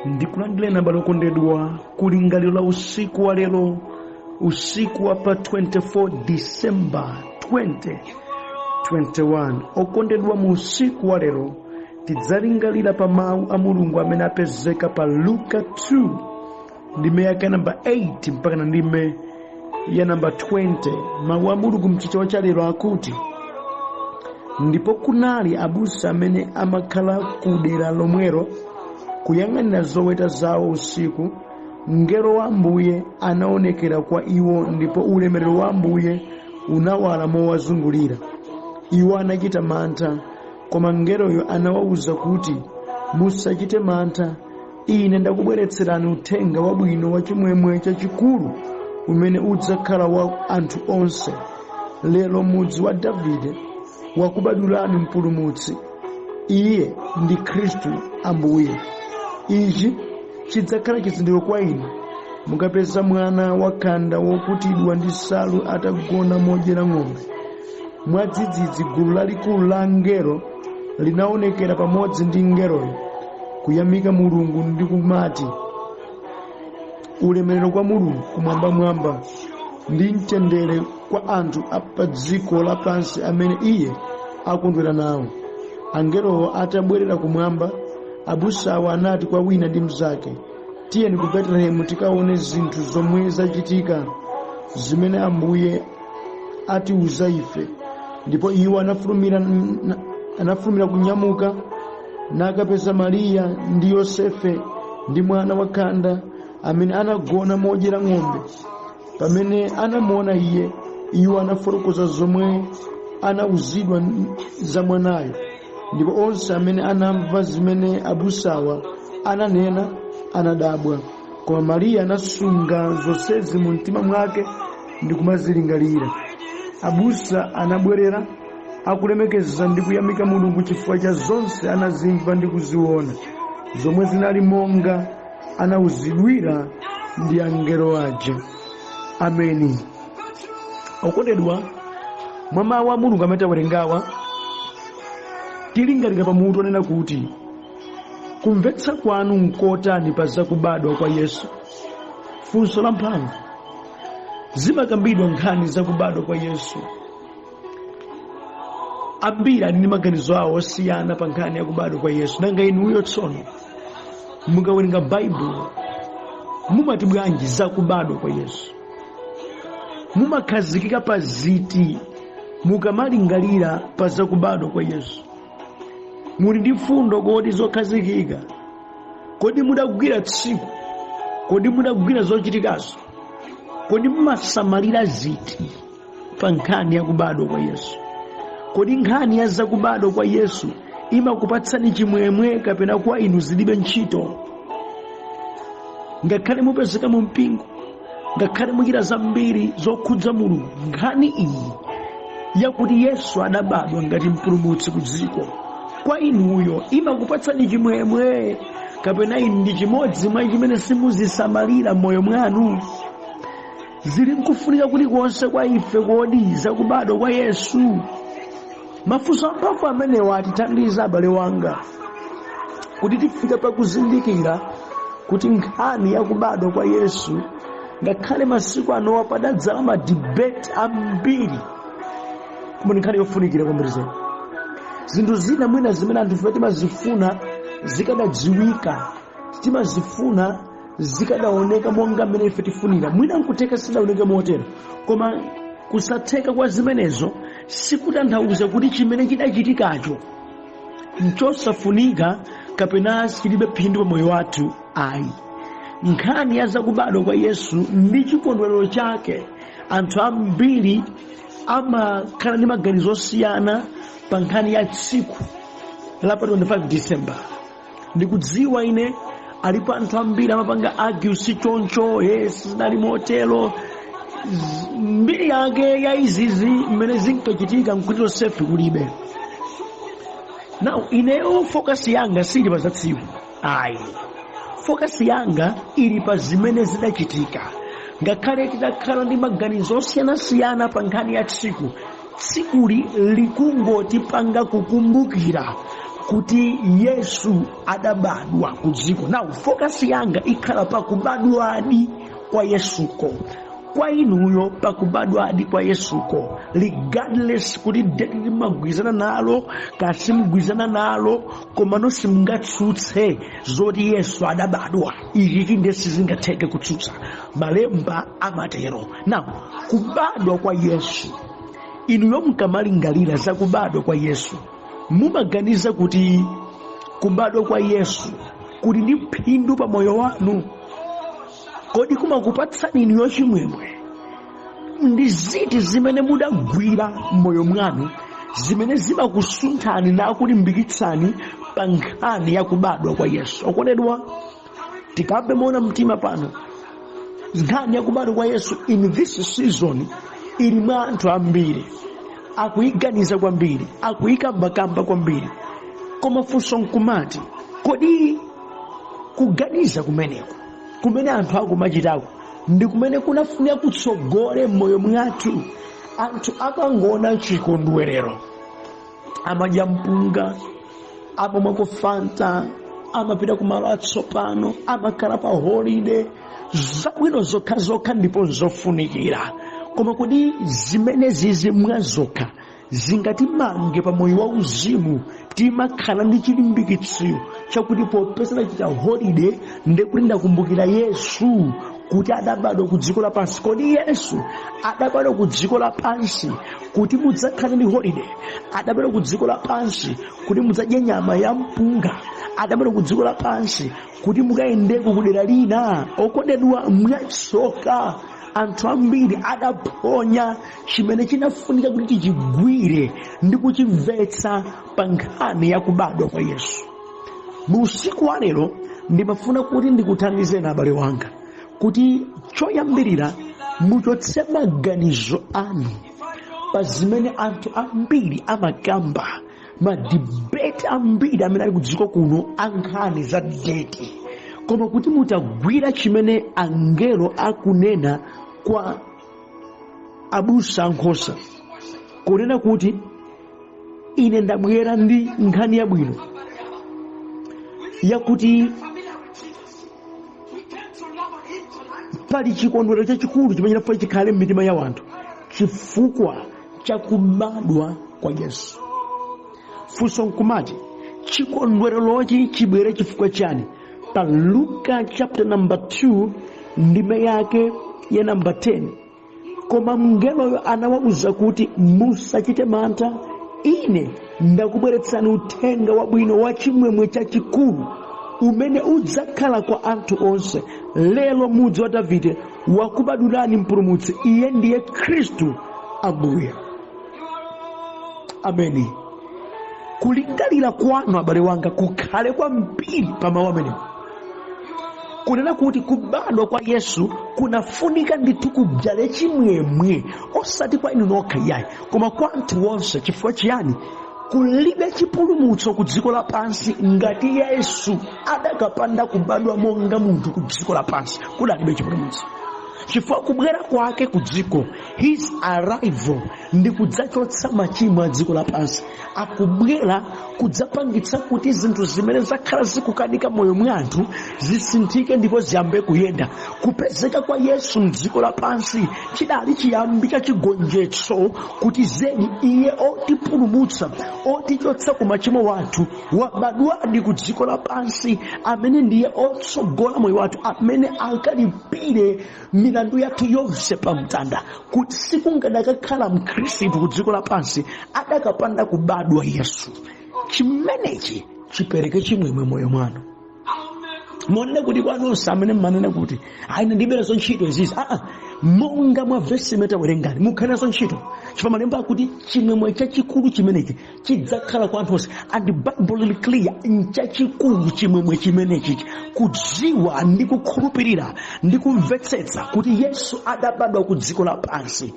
Ndikulandireni abale okondedwa kulingaliro la usiku wa lero, usiku wa pa 24 December 2021. Okondedwa, mu usiku wa lero tidzalingalira pa mawu a Mulungu amene apezeka pa Luka 2, ndime yake namba 8 mpaka na ndime ya namba 20. Mawu a Mulungu mchichewa cha lero akuti, ndipo kunali abusa amene amakhala ku dera lomwelo kuyang'anira zoweta zawo usiku. Mngelo wa Ambuye anaonekera kwa iwo, ndipo ulemerero wa Ambuye unawala mowazungulira. Iwo anachita mantha, koma mngeloyo anawawuza kuti, musachite mantha, ine ndakubweretserani uthenga wabwino wa chimwemwe chachikulu umene udzakhala wa anthu onse. Lero mudzi wa Davide wakubadwirani Mpulumutsi, iye ndi Khristu Ambuye. Ichi chidzakhala chizindikiro kwa inu: mukapeza mwana wakhanda wokutidwa ndi nsalu atagona modyera ng'ombe. Mwadzidzidzi gulu lalikulu la angelo linaonekera pamodzi ndi mngeloyo kuyamika Mulungu ndi kumati, ulemerero kwa Mulungu kumwambamwamba, ndi mtendere kwa anthu a pa dziko lapansi amene iye akondwera nawo. Angelowo atabwerera kumwamba, abusawo anati kwa wina ndi mnzake, tiyeni ku Betelehemu tikaone zinthu zomwe zachitika, zimene Ambuye atiuza ife. Ndipo iwo anafulumira kunyamuka, nakapeza Mariya ndi Yosefe ndi mwana wakhanda amene anagona modyera ng'ombe. Pamene anamuona iye, iwo anafotokoza zomwe anauzidwa za mwanayo. Ndipo onse amene anamva zimene abusawa ananena anadabwa. Koma Mariya anasunga zonsezi mu mtima mwake ndi kumazilingalira. Abusa anabwerera akulemekeza ndi kuyamika Mulungu chifukwa cha zonse anazimva ndi kuziona, zomwe zinali monga anauzidwira ndi angelo aja. Ameni. Okondedwa, mwa mawu a Mulungu amene tawerengawa, tilingalira pamutu onena kuti kumvetsa kwanu nkotani pa zakubadwa kwa Yesu? Funso la mphamvu. Zimakambidwa nkhani zakubadwa kwa Yesu. Ambiri ali ndi maganizo awo osiyana pa nkhani ya kubadwa kwa Yesu. Nanga inuyo tsono mukawerenga Baibulo mumati bwanji za kubadwa kwa Yesu? Mumakhazikika pa ziti mukamalingalira pa zakubadwa kwa Yesu? Muli ndi mfundo kodi zokhazikika? Kodi mudagwira tsiku? Kodi mudagwira zochitikazo? Kodi mumasamalira ziti pa nkhani ya kubadwa kwa Yesu? Kodi nkhani ya zakubadwa kwa Yesu imakupatsani chimwemwe kapena kwa inu zilibe ntchito? Ngakhale mupezeka mu mpingo, ngakhale muchita zambiri zokhudza Mulungu, nkhani iyi yakuti Yesu adabadwa ngati mpulumutsi ku dziko, kwa inuyo imakupatsani chimwemwe kapena inu ndi chimodzi mwa chimene simuzisamalira m'moyo mwanu? Zili nkufunika kulikonse kwa ife kodi zakubadwa kwa Yesu? Mafunso amphamvu amenewa atithandiza, abale wanga, kuti tifike pakuzindikira kuti nkhani yakubadwa kwa Yesu, ngakhale masiku anowa padadzala madibeti ambiri, koma ndi nkhani yofunikira kwambiri zedi. Zinthu zina mwina zimene anthu ife timazifuna zikadadziwika, timazifuna zikadaoneka monga mmene ife tifunira, mwina nkutheka sizidaoneke motero, koma kusatheka kwa zimenezo sikutanthauza kuti chimene chidachitikacho nchosafunika kapena chilibe phindu pa moyo wathu ayi. Nkhani ya zakubadwa kwa Yesu ndi chikondwerero chake, anthu ambiri amakhala ndi maganizo osiyana pa nkhani ya tsiku la pa 25 December. Ndikudziwa ine alipo anthu ambiri amapanga argue, si choncho, yes, zinali motero. Mbiri yake ya izizi mmene zinkachitika nkuti tonsefe kulibe. Now ineyo focus yanga sili pa za tsiku ayi, focus yanga ili pa zimene zidachitika. Ngakhale titakhala ndi maganizo osiyanasiyana pa nkhani ya tsiku, tsikuli likungotipanga kukumbukira Kuti Yesu adabadwa ku dziko. Now focus yanga ikhala pakubadwadi kwa Yesuko. Kwa inuyo, pakubadwadi kwa Yesuko, regardless kuti date limagwirizana nalo kapena simugwirizana nalo, komano simungatsutse zoti Yesu adabadwa. Ichichi ndiye sizingatheke kutsutsa, malemba amatero. Now kubadwa kwa Yesu, inuyo mukamalingalira za kubadwa kwa Yesu, mumaganiza kuti kubadwa kwa Yesu kuli ndi phindu pa moyo wanu? Kodi kumakupatsani inuyo chimwemwe? Ndi ziti zimene mudagwira m'moyo mwanu zimene zimakusunthani nakulimbikitsani pa nkhani ya kubadwa kwa Yesu? Okondedwa, tikambe moona mtima pano. Nkhani ya kubadwa kwa Yesu in this season ili mwa anthu ambiri, akuyiganiza kwambiri, akuyikambakamba kwambiri. Koma funso nkumati, kodi kuganiza kumeneko kumene anthu akumachitako ndi kumene kunafunika kutsogole m'moyo mwathu? Anthu akangoona chikondwerero amadya mpunga, amamwa kufanta, amapita kumalo atsopano, amakhala pa holiday, zabwino zokhazokha ndipo zofunikira. Koma kodi zimenezizi mwazokha zingatimange pa moyo wauzimu? Timakhala ndi chilimbikitso chakuti popeza tachita holiday ndekuti ndakumbukira Yesu kuti adabadwa ku dziko lapansi? Kodi Yesu adabadwa ku dziko lapansi kuti mudzakhale ndi holiday? Adabadwa ku dziko lapansi kuti mudzadye nyama ya mpunga? Adabadwa ku dziko lapansi kuti mukayendeko kudera lina? Okondedwa, mwatsoka anthu ambiri adaphonya chimene chinafunika kuti tichigwire ndi kuchimvetsa pa nkhani ya kubadwa kwa Yesu. Mu usiku wa lero ndimafuna kuti ndikuthandizeni, abale wanga, kuti choyambirira muchotse maganizo anu pa zimene anthu ambiri amakamba, ma debate ambiri amene ali kudziko kuno ankhani za date, koma kuti mutagwira chimene angelo akunena kwa abusa ankhosa, kunena kuti ine ndabwera ndi nkhani yabwino yakuti pali chikondwerero chachikulu chimene chinafunika chikhale m'mitima ya wanthu chifukwa cha kubadwa kwa Yesu. Funso nkumati, chikondwererochi chibwere chifukwa chani? Pa Luka chapter number 2, ndime yake ya number 10, koma mngeloyo anawawuza kuti, "Musachite mantha, ine ndakubweretsani uthenga wabwino wa chimwemwe chachikulu umene udzakhala kwa anthu onse. Lero mudzi wa Davide wakubadwirani mpulumutsi, iye ndiye Khristu Ambuye." Ameni. Kulingalira kwanu, abale wanga, kukhale kwambiri pa mawu amenewo, kunena kuti kubadwa kwa Yesu kunafunika ndithu kudzale chimwemwe, osati kwa inu nokha iyayi, koma kwa anthu onse. Chifukwa chiyani? Kulibe chipulumutso ku dziko lapansi ngati Yesu adakapanda kubadwa monga munthu ku dziko lapansi. Kudalibe chipulumutso, chifukwa kubwera kwake ku dziko, his arrival, ndi kudzachotsa machimo a dziko lapansi. Akubwera kudzapangitsa kuti zinthu zimene zakhala zikukanika moyo mwa anthu zisinthike ndipo ziyambe kuyenda. Kupezeka kwa Yesu mdziko lapansi chidali chiyambi cha chigonjetso, kuti zedi iye otipulumutsa, otichotsa ku machimo wathu, wabadwadi ku dziko lapansi, amene ndiye otsogola moyo wathu, amene akalipire milandu yathu yonse pamtanda, kuti sikungadakakhala mkhristu ku dziko lapansi adakapanda kubadwa Yesu. Chimenechi chipereke chimwemwe moyo mwanu. Monena kuti kwa nonse amene mmanena kuti ayi, ndilibe nazo ntchito izizi, aa, monga mwa vesi imene tawerengani, mukhale nazo ntchito, chifukwa malemba akuti chimwemwe chachikulu chimenechi chidzakhala kwa anthu onse. And Bible ili clear, nchachikulu chimwemwe chimenechi, kudziwa ndi kukhulupirira ndi kumvetsetsa kuti Yesu adabadwa ku dziko lapansi.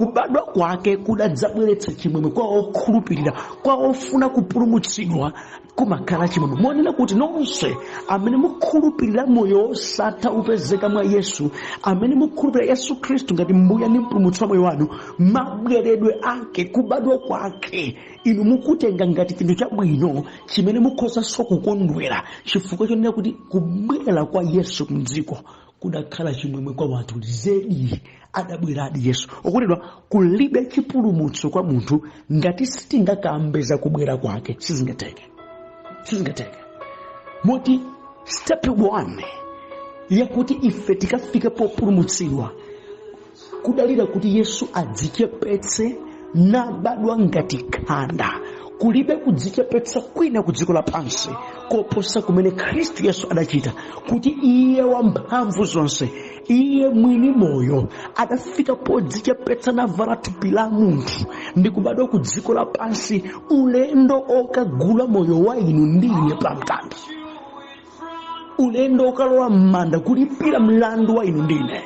Kubadwa kwake kudadzabweretsa chimwemwe kwa okhulupirira, kwa ofuna kupulumutsidwa kumakhala chimwemwe. Monena kuti nonse amene mukhulupirira moyo wosatha upezeka mwa Yesu, amene mukhulupirira Yesu Khristu ngati Mbuye ndi Mpulumutsi wa moyo wanu, mabweredwe ake, kubadwa kwake, inu mukutenga ngati chinthu chabwino chimene mukhozanso kukondwera, chifukwa chonena kuti kubwera kwa Yesu mdziko kudakhala chimwemwe kwa wanthu. Zedi, adabweradi Yesu. Okondedwa, kulibe chipulumutso kwa munthu ngati sitingakambe za kubwera kwake. Sizingatheke, sizingatheke. Moti step 1 yakuti ife tikafike populumutsidwa kudalira kuti Yesu adzichepetse nabadwa ngati khanda. Kulibe kudzichepetsa kwina ku dziko lapansi koposa kumene Khristu Yesu adachita, kuti iye wamphamvu zonse, iye mwini moyo, adafika podzichepetsa navala thupi la munthu ndi kubadwa ku dziko lapansi, ulendo okagula moyo wa inu ndi ine pamtanda, ulendo okalowa m'manda kulipira mlandu wa inu ndi ine.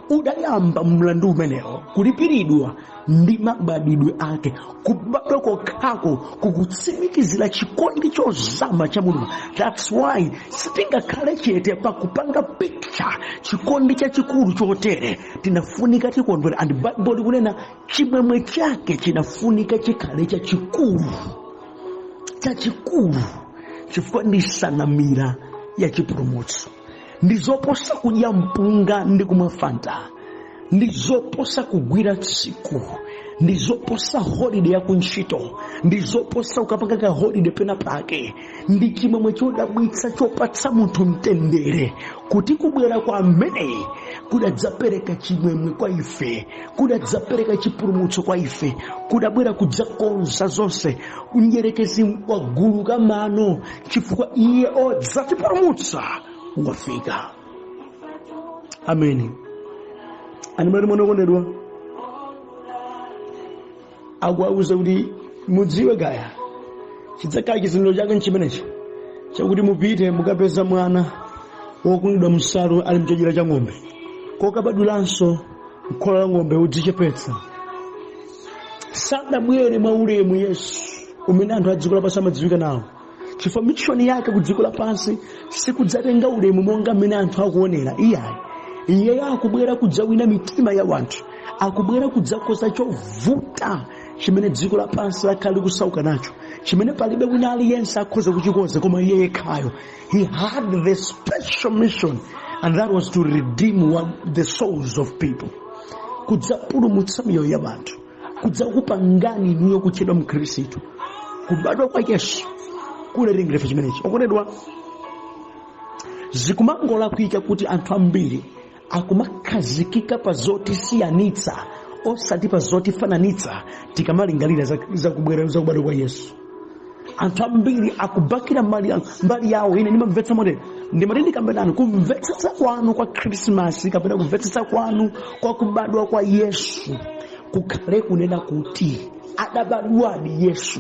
Udayamba mlandu umenewo kulipiridwa ndi mabadwidwe ake. Kubadwa kokhako kukutsimikizira chikondi chozama cha Mulungu. That's why sitingakhale chete pakupanga picture chikondi chachikulu chotere. Tinafunika tikondwere, and Bible likunena chimwemwe chake chinafunika chikhale chachikulu, chachikulu, chifukwa ndi nsanamira ya chipulumutso. Ndi zoposa kudya mpunga ndi kumwa Fanta, ndi zoposa kugwira tsiku, ndi zoposa holiday ya kuntchito, ndi zoposa ukapanga ka holiday pena pake. Ndi chimwemwe chodabwitsa chopatsa munthu mtendere, kuti kubwera kwa ameneyi kudadzapereka chimwemwe kwa ife, kudadzapereka chipulumutso kwa ife, kudabwera kudzakonza zonse. Mdyerekezi waguluka mano chifukwa iye odzatipulumutsa wafika. Ameni. Animali mwana okondedwa, akuwauza kuti mudziwe kaya chidzakhala chizindikiro chake nchimenechi, chakuti mupite mukapeza mwana wokulungidwa mnsalu ali mchodyera cha ng'ombe, kokabadwiranso mkhola la ng'ombe, udzichepetsa. Sadabwere mwa ulemu Yesu umene anthu a dziko lapansi amadziwika nawo, chifukwa mission yake ku dziko lapansi sikudzatenga ulemu monga mmene anthu akuonera, iyayi. Iyeyo akubwera kudzawina mitima ya wanthu, akubwera kudzakonza chovuta chimene dziko lapansi lakhala likusauka nacho, chimene palibe wina aliyense akhoza kuchikonza koma iye yekhayo. He had the special mission, and that was to redeem the souls of people, kudzapulumutsa miyoyo ya anthu, kudzakupangani inuyo kutchedwa Mkhristu. Kubadwa kwa Yesu kudatengera ife chimenechi. Okondedwa, zikumangolakwika kuti anthu ambiri akumakhazikika pa zotisiyanitsa osati pa zotifananitsa tikamalingalira za kubadwa kwa Yesu. Anthu ambiri akubakira mbali yawo. Ine ndimamvetsa motere, ndimati ndikambe nanu, kumvetsetsa kwanu kwa Khrisimasi kapena kumvetsetsa kwanu kwa kubadwa kwa Yesu kukhale kunena kuti adabadwadi Yesu.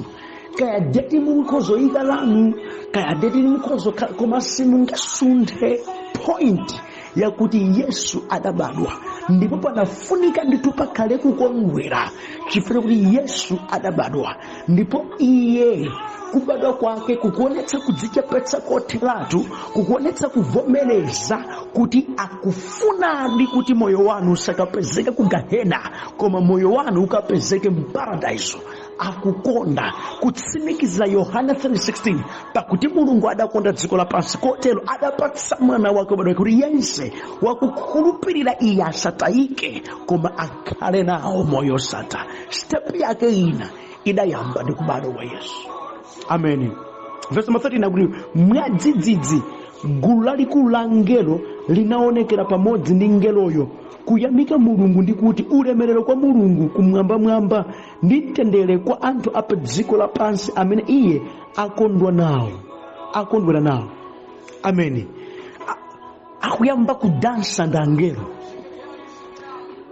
Kaya date mukhozoyika lanu, kaya date mukhozo, koma simungasunthe point yakuti Yesu adabadwa, ndipo panafunika ndithu pakhale kukondwera chifukwa kuti Yesu adabadwa. Ndipo iye kubadwa kwake kukuonetsa kudzichepetsa kotheratu, kukuonetsa kuvomereza kuti akufunadi kuti moyo wanu usakapezeke ku gahena, koma moyo wanu ukapezeke mparadiso. Akukonda kutsimikiza Yohana 3:16, pakuti Mulungu adakonda dziko lapansi kotero adapatsa mwana wake wobadwa, kuti yense wakukhulupirira iye asatayike koma akhale nawo moyo osatha. Step yake ina idayamba ndi kubadwa kwa Yesu. Ameni. Verse number 13 akuti, mwadzidzidzi gulu lalikulu la angelo linaonekera pamodzi ndi mngeloyo kuyamika Mulungu ndi kuti, ulemerero kwa Mulungu kumwambamwamba, ndi mtendere kwa anthu a pa dziko lapansi amene iye akondwa nawo, akondwera nawo. Ameni. Akuyamba kudansa ndi angelo.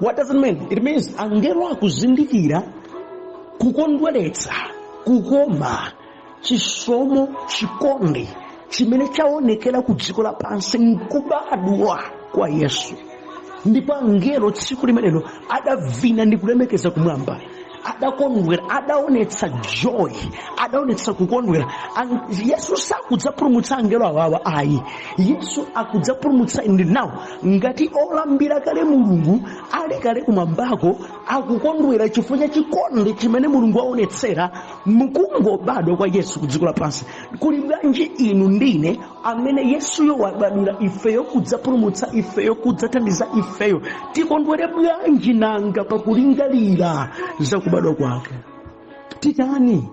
What does it mean? It means angelo akuzindikira kukondweretsa, kukoma, chisomo, chikondi chimene chaonekera ku dziko lapansi nkubadwa kwa Yesu. Ndipo angelo tsiku limenelo adavina ndi kulemekeza kumwamba, adakondwera, adaonetsa joy, adaonetsa kukondwera. Yesu sakudzapulumutsa angelo awawa ayi, Yesu akudzapulumutsa inu nawo. Ngati olambira kale Mulungu ali kale kumwambako akukondwera chifukwa cha chikondi chimene Mulungu aonetsera mukungobadwa kwa Yesu ku dziko lapansi, kuli bwanji inu ndine amene Yesuyo wabadwira ifeyo kudzapulumutsa ifeyo, kudzathandiza ifeyo? Tikondwere bwanji nanga pakulingalira za kubadwa kwake? Titani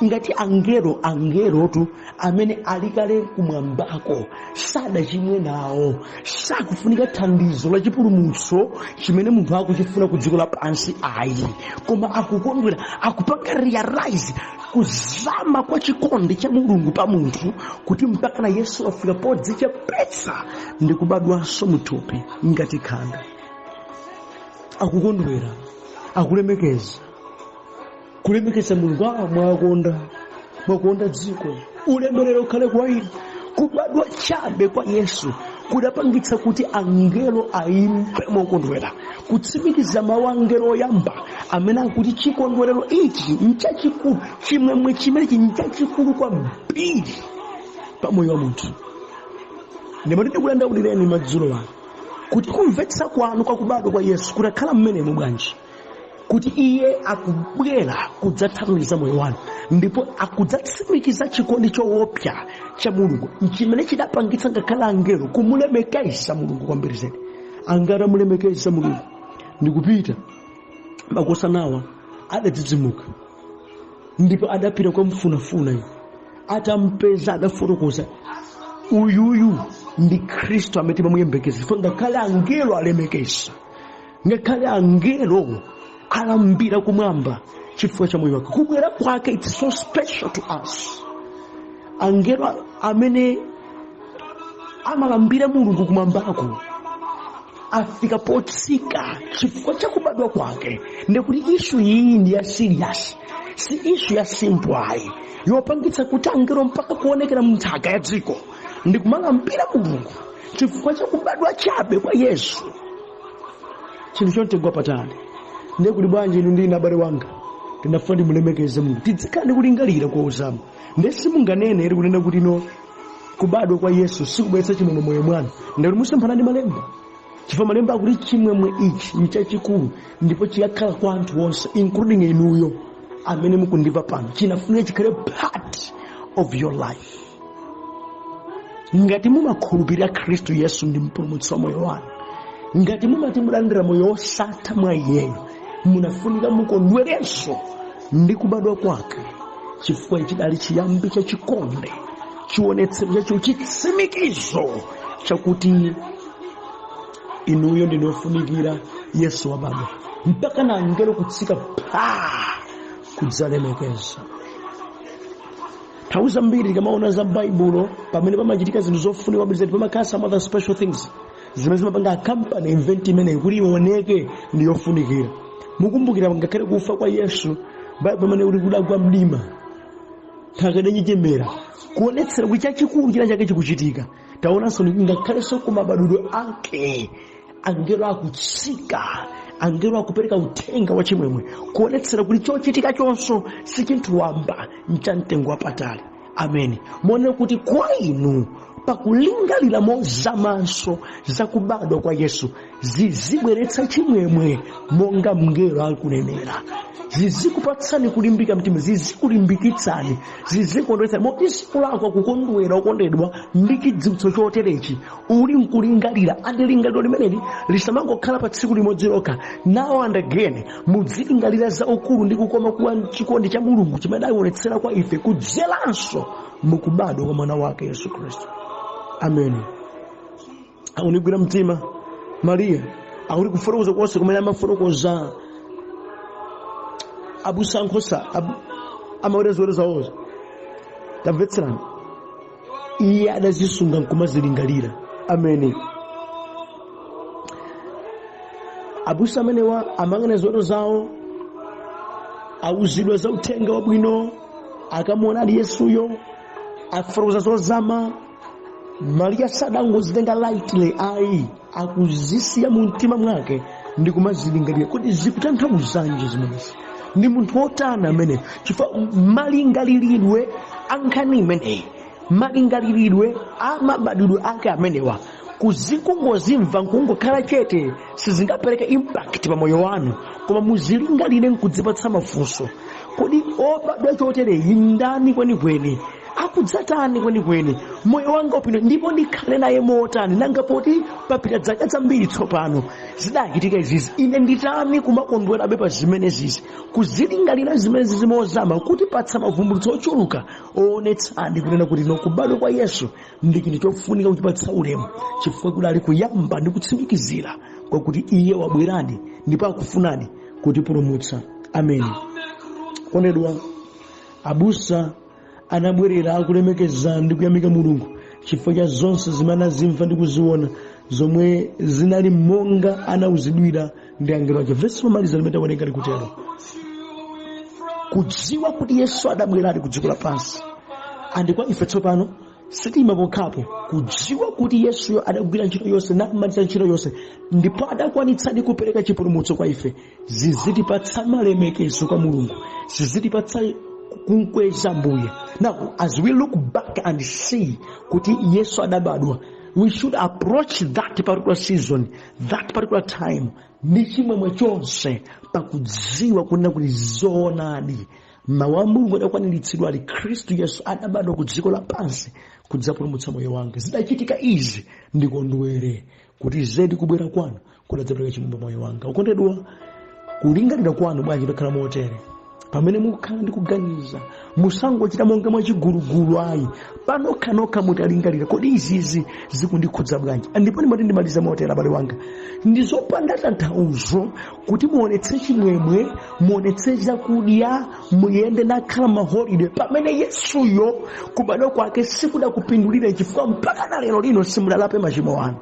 ngati angelotu amene ali kale kumwambako sadachimwe nawo, sakufunika thandizo la chipulumutso chimene munthu akuchifuna ku dziko lapansi ayi, koma akukondwera, akupanga realize kuzama kwa chikondi cha Mulungu pa munthu, kuti mpakana Yesu afika podzichepetsa ndi kubadwanso muthupi ngati khanda. Akukondwera, akulemekeza, kulemekeza Mulungu. Mwakonda, mwakonda dziko, ulemerero ukhale kwa inu. Kubadwa chabe kwa Yesu kudapangitsa kuti angelo ayimbe mokondwera, kutsimikiza mawu angelo oyamba amene akuti chikondwerero ichi nchachikulu, chimwemwe chimenechi nchachikulu kwambiri pa moyo wa munthu. Ndimati ndikudandaulireni madzulo ano kuti kumvetsa kwanu kwa kubadwa kwa Yesu kutakhala mmenemo bwanji, kuti iye akubwera kudzathandiza moyo wanu ndipo akudzatsimikiza chikondi choopsa cha Mulungu chimene chidapangitsa ngakhale angelo kumulemekeza Mulungu kwambiri zedi. Angelo amulemekeza Mulungu ndikupita. Makosanawa adadzidzimuka ndipo adapita kukamfunafuna iye. Atampeza adafotokoza, uyuyu ndi Khristu amene timamuyembekeza, chifukwa ngakhale angelo alemekeza, ngakhale angelo alambira kumwamba chifukwa cha moyo wake, kubwera kwake. It's so special to us. Angelo amene amalambira Mulungu kumwambako afika potsika chifukwa cha kubadwa kwake. Ndikuti issue iyi ndi ya serious, si issue ya simple ayi, yopangitsa kuti angelo mpaka kuonekera mnthaka ya dziko ndi kumalambira Mulungu chifukwa cha kubadwa chabe kwa Yesu, chinthu chomtengo wapatali. Ndiye kuti bwanji inu ndine, abale wanga, tinafuna timulemekeze Mulungu, tizikhala ndi kulingalira kozama. Ndiye simunganene eri kunena kuti no, kubadwa kwa Yesu sikubweretsa chimwemwe moyo mwanu, ndikuti musemphana ndi malemba, chifukwa malemba akuti chimwemwe ichi nchachikulu ndipo chiyakhala kwa anthu onse, including inuyo amene mukundimva pano. Chinafunika chikhale part of your life. Ngati mumakhulupirira Khristu Yesu ndi mpulumutsi wa moyo wanu, ngati mumati mulandira moyo wosatha mwa iyeyo, munafunika mukondwerenso ndi kubadwa kwake, chifukwa chidali chiyambi cha chikondi, chionetsero chacho, chitsimikizo chakuti inuyo ndinofunikira. Yesu wabadwa mpaka na angelo kutsika pa kudzalemekeza. Nthawi zambiri tikamaona za Baibulo, pamene pamachitika zinthu zofunika kwambiri zedi, pamakhala some other special things zimene zimapanga accompany event imeneyi kuti ioneke ndi yofunikira. Mukumbukira ngakhale kufa kwa Yesu, Baibulo pamene uli kudagwa mdima, nthaka idanjenjemera, kuonetsera kuti chachikulu china chake chikuchitika. Taonanso ngakhalenso kumabadwidwe ake, angelo akutsika, angelo akupereka uthenga wa chimwemwe, kuonetsera kuti chochitika chonso si chinthu wamba, nchamtengo wapatali. Amene muone kuti kwa inu pakulingalira mozamanso za kubadwa kwa Yesu zizibweretsa chimwemwe monga mngelo akunenera, zizikupatsani kulimbika mtima, zizikulimbikitsani, zizikondweretsani, moti sikulakwa kukondwera, okondedwa, ndi chidziwitso choterechi uli nkulingalira. And lingaliro limeneli lisamangokhala pa tsiku limodzi lokha. Now and again muzilingalira za ukulu ndi kukoma kwa chikondi cha Mulungu chimene adayionetsera kwa ife kudzeranso mukubadwa kwa mwana wake Yesu Khristu. Amen. Akunigwira mtima Mariya, akuti kufotokoza konse kumene amafotokoza abusa ankhosa amaweta ziweto zawozo, tamvetserani, iye adazisunga nkumazilingalira. Amene abusa amenewa amayang'ana ziweto zawo, awuzidwa za uthenga wabwino, akamuona ali Yesuyo, afotokoza zozama. Mariya sadangozitenga lightly ayi, Akuzisiya mu mtima mwake ndi kumazilingalira kuti zikutanthauzanji zimenezi, ndi munthu wotani amene, chifukwa malingaliridwe a nkhani imeneyi, malingaliridwe a mabadwidwe ake amenewa, kuzikungozimva nkungokhala chete sizingapereke impact pa moyo wanu, koma muzilingalire nkudzipatsa mafunso: kodi obadwa chotereyi ndani kwenikweni? Akudzatani kwenikweni? Moyo wanga upino ndipo ndikhale naye motani? Nanga poti papita zaka zambiri tsopano zidachitika izizi, ine nditani kumakondwerabe pa zimenezizi? Kuzilingalira zimenezi mozama kutipatsa mavumbulutso ochuluka oonetsadi kunena kuti no, kubadwa kwa Yesu ndi chinthu chofunika kuchipatsa ulemu, chifukwa kudali kuyamba ndi kutsimikizira kwakuti iye wabweradi ndipo akufunadi kutipulumutsa. Ameni. Kondedwa, abusa anabwerera akulemekeza ndi kuyamika Mulungu chifukwa cha zonse zimene anazimva ndi kuziona, zomwe zinali monga anauzidwira ndi angelo ake. Vesi lomaliza limene tawerenga likutero. Kudziwa kuti Yesu adabweradi ku dziko lapansi, and kwa ife tsopano sitima pokhapo kudziwa kuti Yesuyo adagwira ntchito yonse namaliza ntchito yonse ndipo adakwanitsadi kupereka chipulumutso kwa ife, zizitipatsa malemekezo kwa Mulungu, zizitipatsa kumkweza Mbuye. Now, as we look back and see kuti Yesu adabadwa, we should approach that particular season, that particular time, ndi chimwemwe chonse, pakudziwa kunena kuti zoonadi mawu a Mulungu adakwaniritsidwa ali Khristu Yesu adabadwa ku dziko lapansi kudzapulumutsa moyo wanga. Zidachitika izi, ndikondwere kuti zedi kubwera kwanu kudadzapereka chimwemwe moyo wanga. Ukondedwa, kulingalira kwanu bwanji takhala motere pamene mukukhala ndi kuganiza? Musangochita monga mwachigulugulu ayi. Panokhanokha mutalingalira, kodi izizi zikundikhudza bwanji? Ndipo ndimati ndimalize motere, abale wanga: ndi zopanda tanthauzo kuti muonetse chimwemwe, muonetse chakudya, muyende nakhala ma holiday, pamene Yesuyo kubadwa kwake sikudakupindulire, chifukwa mpaka na lero lino simudalape machimo anu,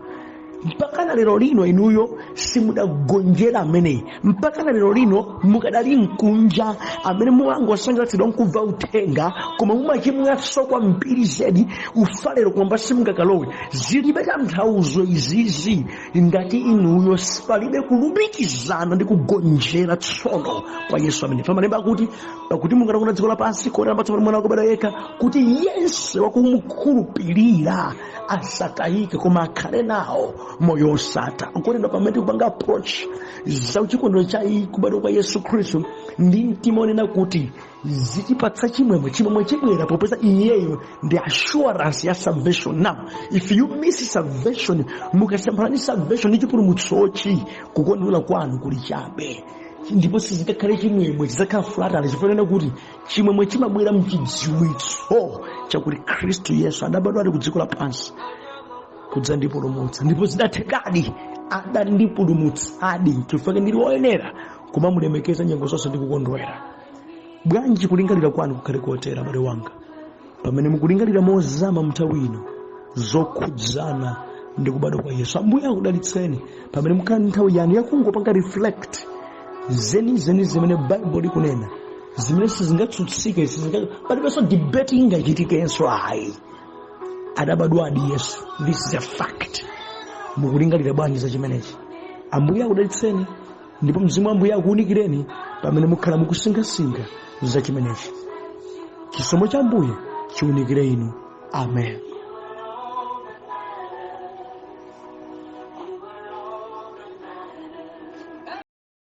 mpaka na lero lino inuyo simudagonjera ameneyi, mpaka na lero lino mukadali mkunja amene mumangosangalatsidwa nkubva uthenga, koma mumachimwaso kwambiri zedi. Ufa lero kumwamba simungakalowe. Zilibe tanthauzo izizi ngati inuyo palibe kulumikizana ndi kugonjera tsono kwa Yesu amene pamalemba akuti, "Pakuti Mulungu anakonda dziko lapansi kotero anapatsa mwana wake yekha, kuti yense wakumukhulupirira asatayike koma akhale nawo moyo osatha." Okondedwa, pamene tikupanga approach za chikondwerero cha kubadwa kwa Yesu Khristu ndi mtima onena kuti zitipatsa chimwemwe, chimwemwe chibwera popeza iyeyo ndi assurance ya salvation. Now, if you miss salvation, mukasemphana ndi salvation ndi chipulumutsochi, kukondwera kwanu kuli chabe ndipo sizingakhale chimwemwe, chidzakhala flattery, chifukwa kuti chimwemwe chimabwera mchidziwitso chakuti Khristu Yesu adabadwa ali ku dziko lapansi kudzandipulumutsa, ndipo zidathekadi, adandipulumutsadi, chifukwa ndili woyenera kumamulemekeza nyengo zonse ndi kukondwera. Bwanji kulingalira kwanu kukhale kotera, abale wanga, pamene mukulingalira mozama mnthawi ino zokhudzana ndi kubadwa kwa Yesu? Ambuye akudalitseni pamene mukhala ndi nthawi yanu yakungopanga reflect zenizeni zimene Baibulo likunena, zimene sizingatsutsike, palibenso debate ingachitikenso ayi. Adabadwadi Yesu, this is a fact. Mukulingalira bwanji za chimenechi? Ambuye akudalitseni ndipo mzimu wa Ambuye akuwunikireni pamene mukhala mukusinkhasinkha za chimenechi. Chisomo cha Ambuye chiwunikire inu. Amen.